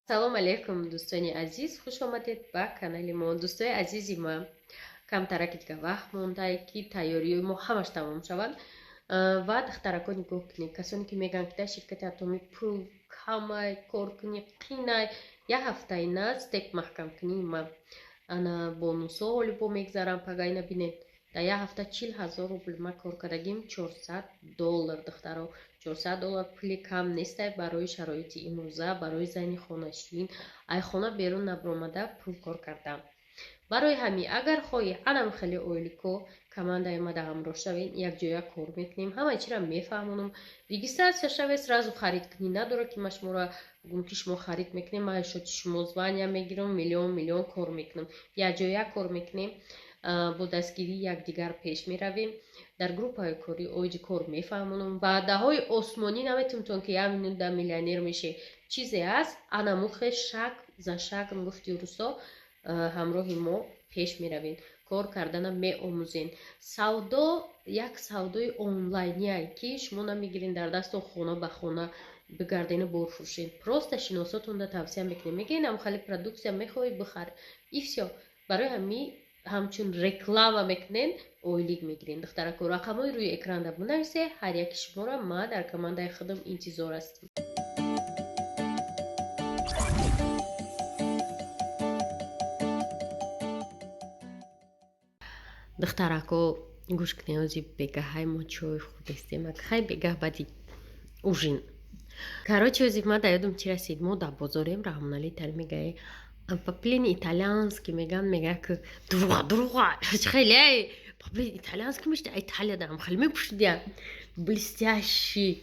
Салом алейкум, дӯстони азиз, хуш омадед ба канали мо. Дӯстои азизи ма, камтараки дига вақт мондае, ки тайёриҳои мо ҳамаш тамом шавад. Ва духтарако, нигоҳ кунед, касоне ки мегӯянд, ки дар ширкати Атомӣ пул камай, кор кунӣ қинай, як ҳафтаи на степ маҳкамкунии ма ана бонусҳо ҳоли бо мегзарам. Пагайна бинед, дар як ҳафта 40 000 рубл ма кор кардагим, 400 доллар. Духтаро, 400 доллар пули кам нестай барои шароити имрӯза, барои зани хонашин, ай хона берун набаромада пул кор кардам. Барои ҳамин, агар хоҳӣ анам хеле ойлико командаи мада ҳамроҳ шавед, якҷоя кор мекунем, ҳамаи чиро мефаҳмонам. Регистрация шавед, сразу харид кунӣ надорад, ки ма шуморо гум, ки шумо харид мекунем, ма шоти шумо звания мегирам, миллион миллион кор мекунам. Якҷоя кор мекунем, бо дастгирии якдигар пеш меравем. Дар группаи корӣ оиди кор мефаҳмонам. Ваъдаҳои осмонӣ наметавонтон, ки як минута миллионер мешед. Чизе аст, анамухе шаг за шагом, гуфти русо, ҳамроҳи мо пеш меравем, кор кардана меомӯзем. Савдо як савдои онлайние, ки шумо намегирен дар дасту хона ба хона бигардену бор фурӯшед. Просто шиносотонда тавсия мекунем, мегӯен: ам хали продукция мехоҳӣ, бихар, и всё. Барои ҳамин ҳамчун реклама мекунен, ойлик мегирен. Духтарако, рақамҳои рӯи экранда бинависе. Ҳар яки шуморо ма дар командаи худам интизор ҳастем. Духтарако, гӯш кунед, ози бегаҳай мо чой хӯрдестем. Хай, бегаҳ, баъди ужин. Короче, ози ма дар ёдам чӣ расид: мо дар бозорем, Раҳмоналӣ тар мегӯяд: «Поплин итальянский», меган, мега ки дурӯға, дурӯға, хеле поплин итальянский мешта, Италияда ҳам хеле мепӯшидия, блестящий.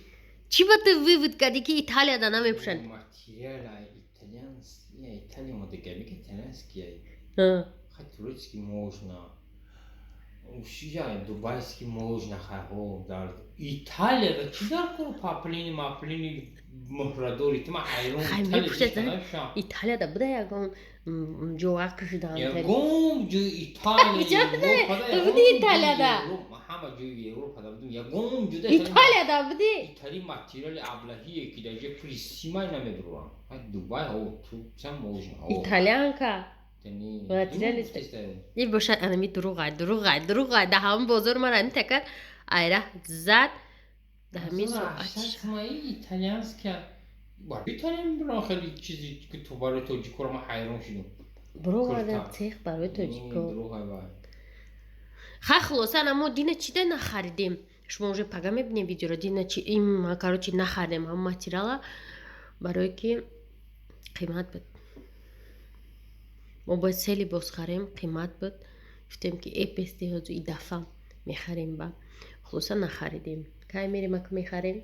Чӣ ба ту вывод кардӣ, ки Италияда намепӯшанд? Материал итальянский, Италия омадага, мега итальянский. Хай, турецкий можно, дубайский можно, хайҳо дар Италияда чӣ дар кор паплини маплини муҳрадори ту? Ман ҳайрон. Хай, мепӯшад Италияда, буда ягон ҷоа кашидан. Ягон ҷои Италия. Буди Италияда? Ҳама ҷои Европада будум, ягон ҷуда. Италияда буди? Итали материали аблаҳие, ки дар ҷои пули симай намебурам. Дубай, Турция можно. Итальянка материали и бошад. Анами дурӯғай, дурӯғай, дурӯғай. Дар ҳамон бозор мара ин такар айра зад дар ҳамин соат. Итальянская италия бирон хеле чизи, ки ту барои тоҷикоро ман ҳайрон шудам. Бировардам цех барои тоҷико. Хай, хулоса, ана мо дина чида нахаридем, шумо уже пага мебинем видеоро. Дина чи им, короче, нахаридем ҳама материала, барое ки қимат буд. Мо бояд се либос харем, қимат буд. Гуфтем, ки эпести ҳозу и дафъа мехарем. Ба хулоса нахаридем. Кай мерем, ака, мехарем?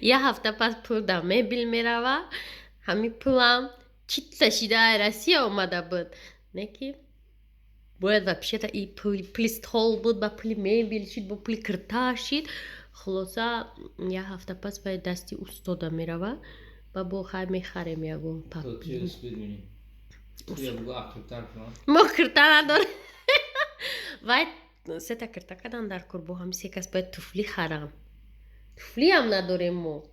Як ҳафта пас пул дар мебел мерава. Ҳамин пулам читта шида Россия омада буд, не ки бояд вообще-то и пули стол буд, ба пули мебел шид, бо пули кирта шид. Хулоса, як ҳафта пас бояд дасти устода мерава ва бо хай мехарем ягон. Мо кирта надорем. Вай сета кирта кардан дар кор, бо ҳами се кас бояд туфли харам, туфлиам надорем мо.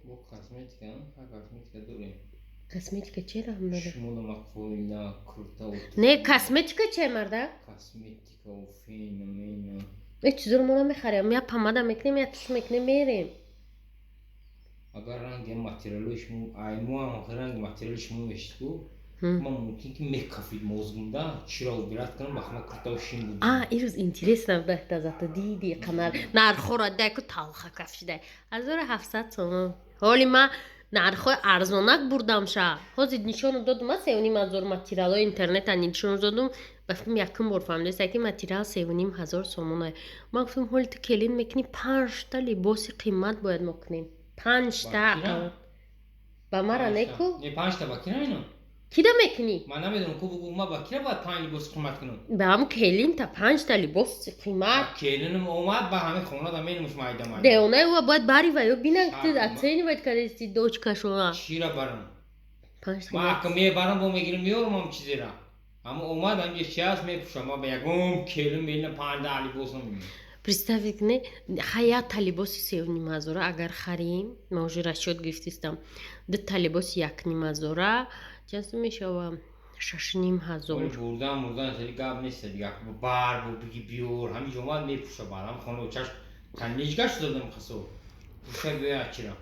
Косметика чера ҳам надорем? Не, косметика че, марда? Э, чизоро мо намехарем, я помада мекунем, я туш мекунем, мерем. Агар ранги материалои шумо аймоам, ранги материали шумо мешид ку, ман мумкин ки мекафид мозгумда, чиро выбирать кунам, ба ҳама куртао шин буд. А ирӯз интересно буда, зато диди қанар нархҳоро даку талха кафшида, 1700 сомон. Ҳоли ма нархҳои арзонак бурдам ша. Ҳозир нишону додум, ма 3500 материалҳои интернета нишон додум. Ба фикрам, якум бор фаҳмидеста, ки материал 3500 сомона. Ман гуфтам: ҳоли ту келин мекунӣ, панҷта либоси қимат бояд мо кунем, панҷта. Ба мара неку. Панҷта ба кира ино? Кида мекунӣ? Ман намедонам ку, бугу, ма ба кира бояд панҷ либоси қимат кунам? Ба ҳам келинта панҷта либоси қимат. Келинам омад, ба ҳамин хона да менумуш майда майда. Деонаи ва бояд бари ва ё бинан, ки ту оценивать кардести дочкашона. Чира барам? Ма ака мебарам, бо мегирам, меёрам ҳам чизера. Ама омад, ҳамҷа чи ҳаст, мепӯшам. Ма ба ягон келин мелина панҷ даҳ либос намекунам. Представить кунед, ха, якта либоси 3,5 ҳазора агар харем, ман уже расчёт гирифтистам, дута либоси 1,5 ҳазора чанд сум мешава? 6,5 ҳазор. Бурдан мурдан хеле гап нест дига, бар бу биги биёр, ҳамин ҷо омад мепӯша, баъд ҳам хона чаш таннеҷга шуда будам, хасо пӯша биёя чира.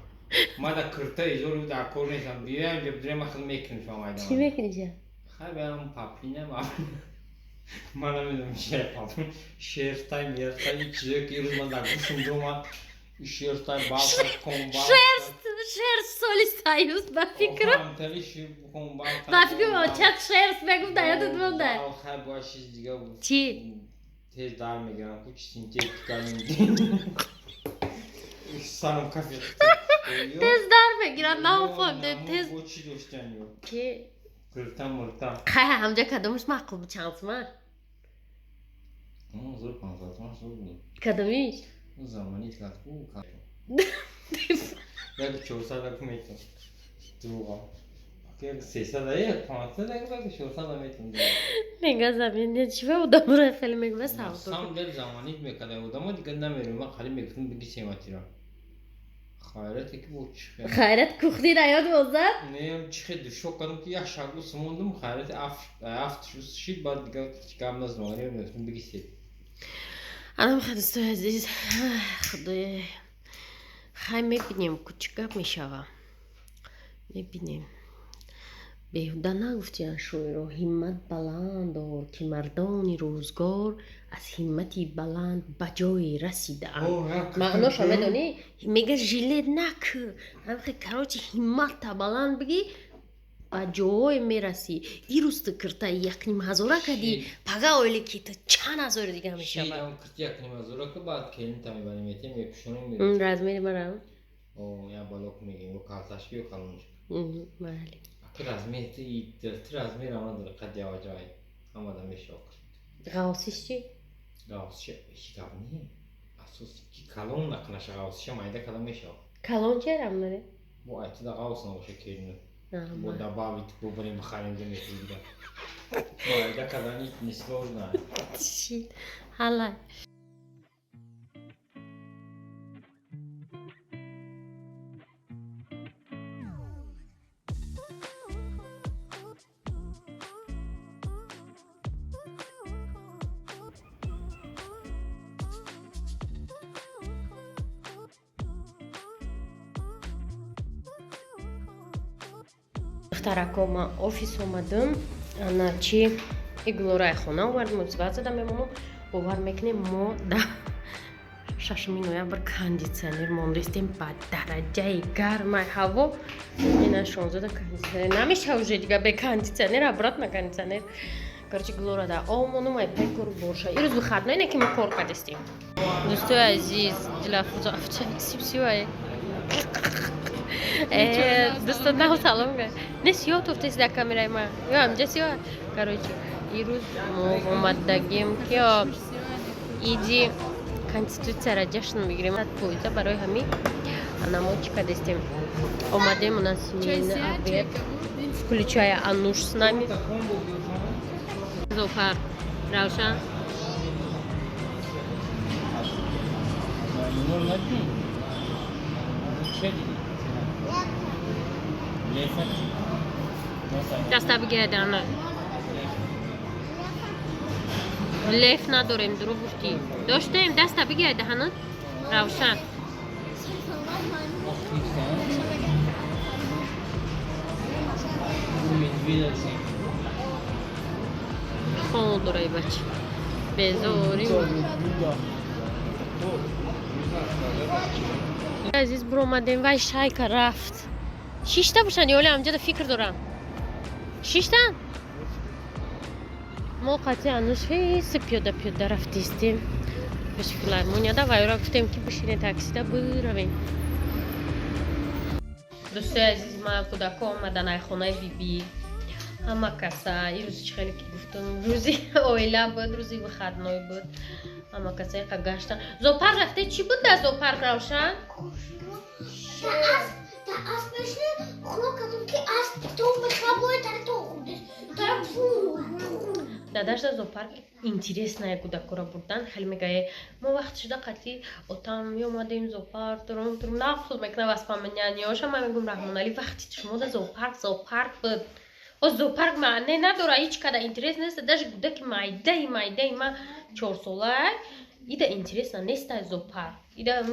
Ма да кирта изору дар кор нестам, биёям ҷо бидурем, ма хел мекунем шумо майдон. Чӣ мекунӣ ҷа? Хай, биям паплина, ман намедонам чия паплин, шерстай, мерстай, чизое ки ирӯз ман дар гӯшам омад, шерстай, балта, комбалта. Шерсть, шерсть соли союз, ба фикрам. Ба фикрам, очат шерсть мегуфт, да ёдат монда. Хай, бояд чиз дига буд. Чӣ? Тез дар мегирам ку, чи синтетика, сарам кафе. Тез дар мегирам, нафаҳмидем, тез. Чӣ доштан ё? Ки? Кирта мурта. Хай, ҳамҷа кадомаш маъқул буд, чанд сума? Зур, 500 сомон зур буд. Кадомиш? Замони ку як 400 як метр дуға, як 300, як 500, як 400 метр. Мега замин чива одамро хеле мегӯя савдо. Сам дел замонит мекарда одамо, дигар намерем, ман қариб мегуфтам биги сематира. Хайрате ки бо чи Хайрат кухни ра ёд бозад. Не, чи хел шок кардам, ки як шагу сумондум, хайрати афт шид, баъд дигар гап назадам, мегуфтам биги се. Анам хай, дӯстои азиз, худоя, хай, мебинем ку чӣ гап мешава, мебинем. Беҳуда нагуфтиян шоиро: ҳиммат баланд дор, ки мардони рӯзгор аз ҳиммати баланд ба ҷое расидаанд. Маъношо медонӣ? Мега жилет накӯ, ҳамхе, короче, ҳимматта баланд бигӣ, ба ҷое мерасӣ. Ирӯз ту киртаи 1,5 ҳазора кардӣ, пага оиле ки ту чанд ҳазори дига мешавад. Кирти 1,5 ҳазора ки баъд келинта мебарем, метем, мепӯшонем. Размери марам. Я балок мегем, ё калташки, ё калончик. Майли. Ки размер ти размер ама дора, қад яваҷай ҳамада мешавад. Ғавсиш чӣ? Ғавсиш ҳеҷ гап не, асос ки калон накунаша, ғавсиша майда када мешавад. Калон чера наре? Бо айтида ғавс набоша, келину бо добавить бубарем, бихарем, замехида майда кадани несложно. Ҳалай. Духтарако, ман офис омадам, ана чи иглораи хона овардем, озиват зада мемонам. Бовар мекунем, мо да 6 ноябр кондитсионер мондастем, ба дараҷаи гармаи ҳаво, ина 16 кондитсионер намеша уже дига, бе кондитсионер, обратно кондитсионер. Короче, глора да омонум, ай пай кору борша. Ирӯз выходной не ки мо кор кардистем. Дӯстои азиз, дилафӯзо сибсивай. Дӯстон, салом. Не сиёҳ туфтеси дар камераи ма, ё ҳамҷа сиёҳ. Короче, ирӯз мо омадагем, ки иди конститутсияра ҷашн мегирем поиза. Барои ҳамин ана мо чӣ кардестем? Омадем, у нас семейный обед, включая Ануш с нами. Зофар, Равшан. Надӣ? Чӣ дидӣ? Лефа чӣ? Даста бигирад, леф надорем, дурӯғ гуфтӣ. Доштем, даста бигирад даҳанат, Равшан. Медведя. Хон дорай бача, безорӣ. Азиз, биромадем, вай шайка рафт. Шишта бошанд ё ҳамҷада фикр дорам, шиштан. Мо қатъи ануш ҳеси пиёда пиёда рафтистем пеши филармонияда. Вайра гуфтем, ки бишине таксида биравем. Дӯстои азиз, ма кӯдако омадан ай хонаи бибӣ, ҳама каса. Ирӯз чӣ хеле ки гуфтам, рӯзи оила буд, рӯзи выходной буд, ҳама каса яка гаштан. Зоопарк рафте, чӣ буд дар зоопарк, Равшан? Да асп мешли, хуло кардам, ки асп то мехабои, тари то хурдес, тари. Дадашда зоопарк интересная, кӯдакора бурдан. Хеле мегае, мо вақт шуда қатъи отам меомадем зоопарк, турум турум нақл мекунам воспоминания ша. Ман мегӯм: «Раҳмоналӣ, вақти шумо да зоопарк зоопарк буд, о зоопарк маъне надора, ҳеҷ када интерес нест». Даже кӯдаки майдаи майдаи ма, 4 сола, ида интересно нестай зоопарк, ида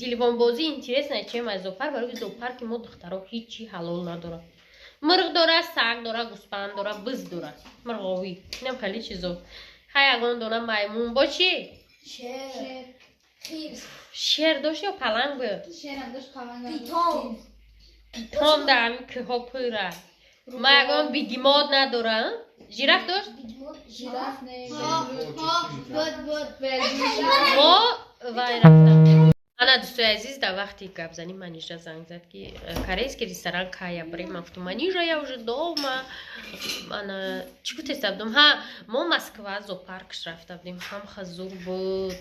телефонбозӣ интересно, чем ай зоопарк. Барои зоопарки мо, духтаро, ҳичи ҳалол надорад: мурғ дора, саг дора, гӯспанд дора, биз дора, мурғовӣ, инам хеле чизо. Хай, ягон дона маймун бо чӣ? Шер дошт ё паланг буд? Питон да ҳами кӯҳо пура. Ма ягон бегемот надора. Жираф дошт? Мо вай рафтам. Ана, дӯстои азиз, дар вақти гапзанӣ Манижа занг зад, ки корейский ресторан кая бирем. Ман гуфтам: «Манижа, я уже дома». Ана, чӣ гуфтеста будам? Ҳа, мо Москва зоопаркш рафта будем, ҳам хазур буд.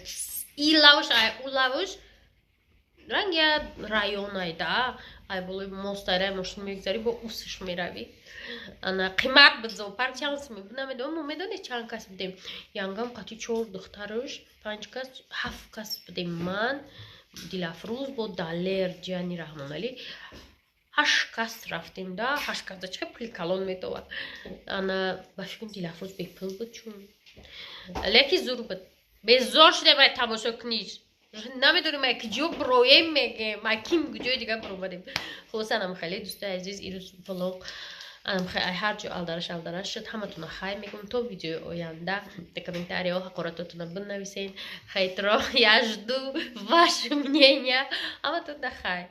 И лавш, ай у лавш ранг я район айда, ай болои мост айра мошин мегузарӣ, бо усш меравӣ. Ана, қимат буд зоопарк, чанд сум буд, намедонам. Мо медонед, чанд кас будем? Янгам қати чор духтараш, панҷ кас, ҳафт кас будем. Ман, Дилафрӯз, бо Далер, ҷияни Раҳмоналӣ, ҳашт кас рафтем да. Ҳашт кас да чӣ пули калон метовад? Ана, ба фикрам, Дилафрӯз бепул буд, чун леки зур буд. Безор шудем ай тамошо куниш, намедонем, ай куҷо бироем, мегем, ай ким куҷои дига биромадем. Хулоса, анам хеле, дӯстои азиз, ирӯз влог ай ҳар ҷо алдараш алдараш шуд. Ҳаматона хай мегӯм то видеои оянда. Дар комментариҳо ҳақоратотона бинависен, хайтро, я жду ваше мнение. Ҳаматон да хай.